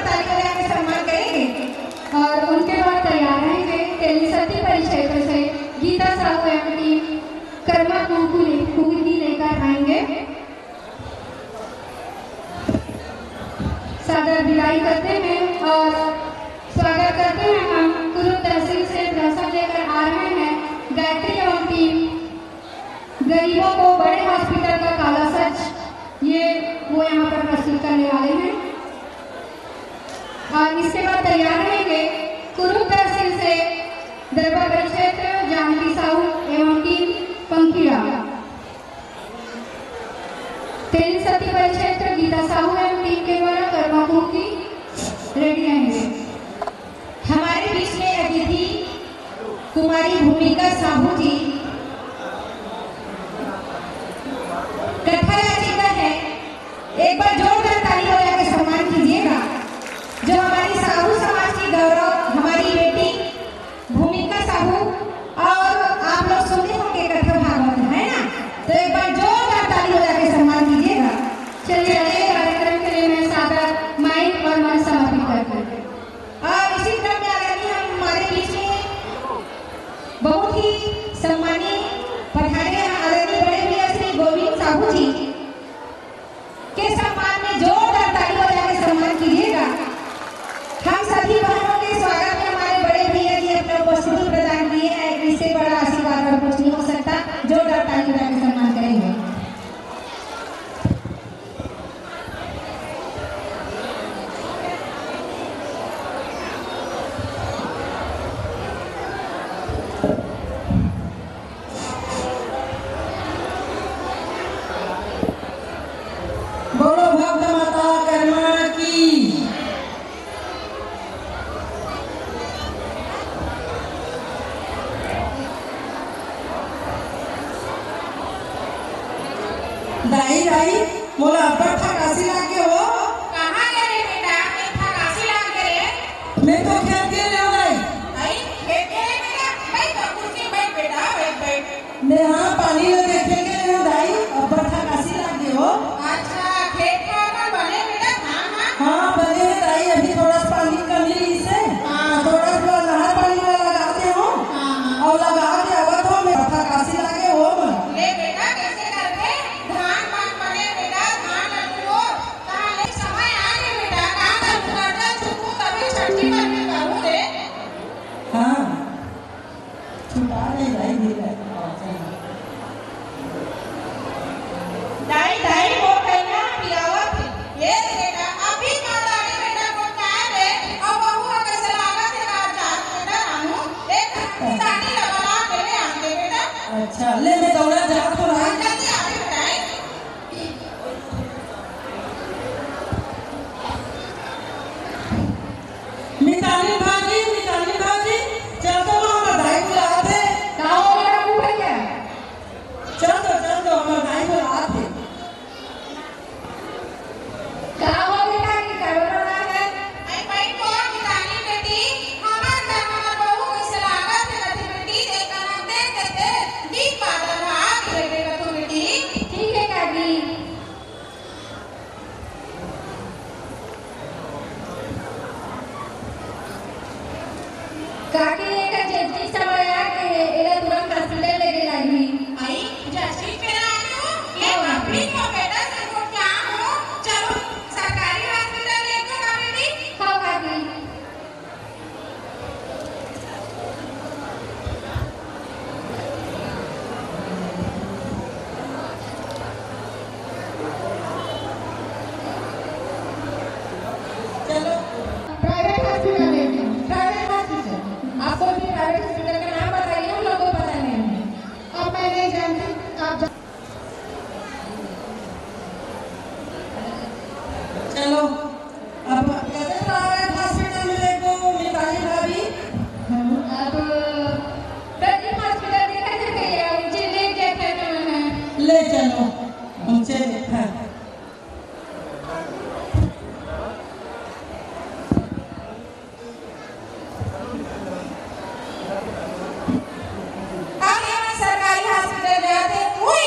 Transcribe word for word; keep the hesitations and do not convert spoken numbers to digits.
ताली बजा के सम्मान करेंगे। और उनके बाद तैयार रहेंगे तेलिसती परिक्षेत्र से गीता साहू एवं टीम कर्मा कुकी लेकर आएंगे। सादर विदाई करते हैं और स्वागत करते हैं हम कुरुद तहसील से प्रथम लेकर आ रहे हैं गायत्री एवं टीम गरीबों को बड़े हॉस्पिटल का काला सच, ये वो यहाँ पर प्रस्तुत करने वाले हैं। और इसके बाद तैयार रहेंगे कुरुद तहसील से दरबार क्षेत्र जानकी साहू एवं टीम पंखीड़ा। तेलिसती परिक्षेत्र गीता साहू एवं टीम के द्वारा कर्मा कुकी रेडी रहेंगे। हमारे बीच में अतिथि कुमारी भूमिका साहू जी कथा याचिका है। एक बार जोरदार ताली बजा के सम्मान कीजिएगा, जो हमारी साहू समाज की गौरव, हमारी बेटी भूमिका साहू। और आप लोग सुने होंगे कथा भागवत, है ना? तो एक बार जोरदार ताली बजा के सम्मान कीजिएगा। चलिए, अगले कार्यक्रम के लिए मैं सादर माइक और मंच समर्पित करती हूँ। और इसी क्रम में आदरणीय हमारे बीच में बहुत ही सम्मानीय पधारे हैं आदरणीय बड़े भैया श्री गोविंद साहू जी के सम्मान में जोरदार ताली बजा के सम्मान कीजिएगा। हम सभी बहनों के स्वागत में हमारे बड़े भैया जी अपना उपस्थिति प्रदान किए हैं, इससे बड़ा आशीर्वाद और कुछ नहीं हो सकता। जोरदार ताली बजा के सम्मान करेंगे। बोलो भक्त माता कर्मा की। दाई, दाई, मोला अब्बड़ थकासी लाग गे हो। कहाँ गे रे बेटा, मैं थकासी लाग गे रे? मैं तो खेत गे रेहेंव दाई। आई, खेत गे रे बेटा, बैठ तो कुर्सी, बैठ बेटा, बैठ, बैठ। मैं हाँ पानी ल देखे गे रेहेंव दाई, अब्बड़ थकासी लाग गे हो। अच्छा, खेत खार मन बने बेटा, धान हाँ? हाँ, बने हे दाई, अभी थोड़ा सा पानी कमी रहिस हे। हाँ। थोड़ा सा नहर पानी वाला लगाते हो। हाँ, हाँ। और लगा के आवत हो, मैं थकासी लागे हो मन। ले बेटा, कैसे करबे? धान मन बने बेटा, धान लुबो। कहाँ ले समय आ गे बेटा, का करूँ, कर्जा चुकूँ तभी छट्ठी मन में करूँ रे। हाँ। छुटा नहीं दाई, धीरे। दाई, दाई, वो कहिया पियावत हे। ये बेटा, अभी तो दाई बेटा को टाइम है, और बहू का कैसे लागत है, रात जात बेटा, रामू, एक किसानी लगा ला, मेरे आते बेटा। अच्छा, ले मैं दौड़ा जात हूँ, हाँ, जल्दी आ बेटा। मितानी भाजी, मितानी भाजी, चल तो वहाँ बधाई बुलावत हे। का हो गया रघु भैया? चल तो, चल तो, हमर दाई बुलावत हे। का हो बेटा, की करत हे? अरे भाई, को मितानी बेटी, हमर घर हमर बहू कैसे लागत हे, कथे बेटी, देख कर हम देख देते, दीप बादल भाग ले बेटा तू बेटी। ठीक है काकी। काकी, एकर जल्दी समय आ गे हे, एला तुरंत हॉस्पिटल लेगे लागही। आई, जल्दी बेरा आ गे हो, ये हाँ। पब्लिक को बेटा से को क्या हो? चलो, सरकारी हॉस्पिटल ले तो ना बेटी। हाँ काकी। चलो, प्राइवेट हॉस्पिटल लेके, प्राइवेट हॉस्पिटल। आप कोई भी प्राइवेट हॉस्पिटल का नाम बताइए, हम लोग को पता नहीं है। अब मैं नहीं जानती, आप जा- चलो, अब कैसे प्राइवेट हॉस्पिटल में लेके मिताली भाभी? अब प्रदीप हॉस्पिटल देखा जाए भैया, उनसे ले जाते हैं। ले चलो।